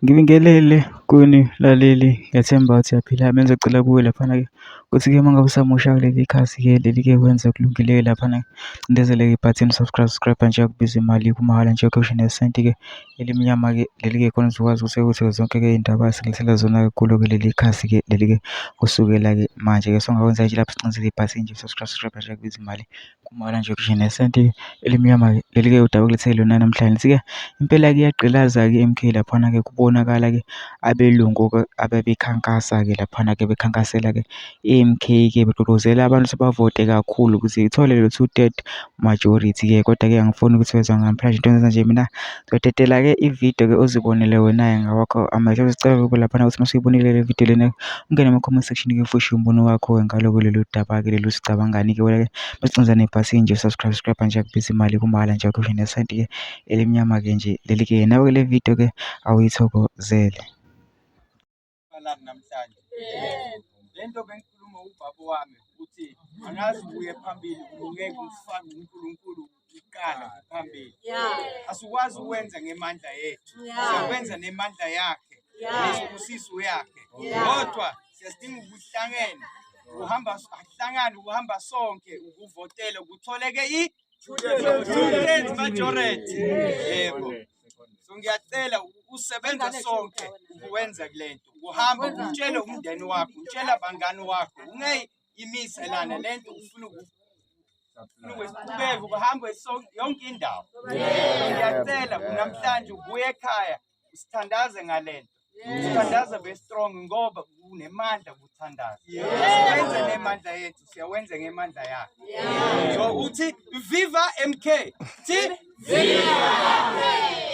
Ngibingelele kuni mlaleli, ngiyathemba ukuthi uyaphila. Bengizocela kuwe laphana-ke ukuthi-ke uma ngabe usamusha kuleli khasi-ke leli-ke wenze okulungile laphana, cindezela-ke ibhathini subscribe, subscribe nje akubizi imali kumahhala nje awukhokhi nesenti-ke elimnyama-ke leli-ke khona uzokwazi ukuthi uthole zonke-ke iy'ndaba esikulethela zona-ke kulo-ke leli khasi-ke leli-ke kusukela-ke manje-ke. So ongakwenza nje lapho ucindezela ibhathini nje subscribe, subscribe nje akubizi imali kumahhala nje awukhokhi nesenti elimnyama-ke leli-ke udaba okulethele lona namhlanje. Impela-ke iyagqilaza-ke i-M_K laphana-ke kubonakala-ke abelungu-ke ababekhankasa-ke laphana-ke bekhankasela-ke i-M_K-ke begqugquzela abantu ukuthi bavote kakhulu ukuze ithole lo two-third majority-ke. Kodwa-ke angifuni ukuthi wezwa namhlanje into engenza nje mina ngizodedela-ke ividiyo-ke uzibonele wena-ke ngawakho amehlo. Sicela ukuba laphana ukuthi uma usuyibonile le vidiyo lena ungene kuma-comment section-ke ufushe umbono wakho ngaloko lolu daba-ke lolu ucabangani-ke wena-ke. Bese nebhathini nje subscribe, subscribe nje akubizi imali kumahhala nje awukhokhi nesenti-ke elimnyama-ke nje leli-ke. Nawe-ke le vidiyo-ke awuyithokozele. Namhlanje lento bengikhuluma ubaba wami ukuthi angazi uye phambili ungeke ufake uNkulunkulu uqala phambili. Asikwazi ukwenza ngemandla yethu, siyakwenza nemandla yakhe nesibusiso yakhe, kodwa siyasidinga ukuhlangene uhamba ahlangane ukuhamba sonke ukuvotela kutholeke i-two-thirds majority. Yebo, so ngiyacela usebenza sonke ukuwenza kulento, ukuhamba utshele umndeni wakho, utshele abangani wakho, ungeyimise lana lento ufuna ukuqhubeka ukuhamba yonke indawo. Ngiyacela namhlanje ubuye ekhaya usithandaze ngalento, sithandaze be strong ngoba kunemandla ukuthandaza. Siwenze nemandla yethu, siyawenza ngemandla yakhe. So uthi viva MK, thi viva MK.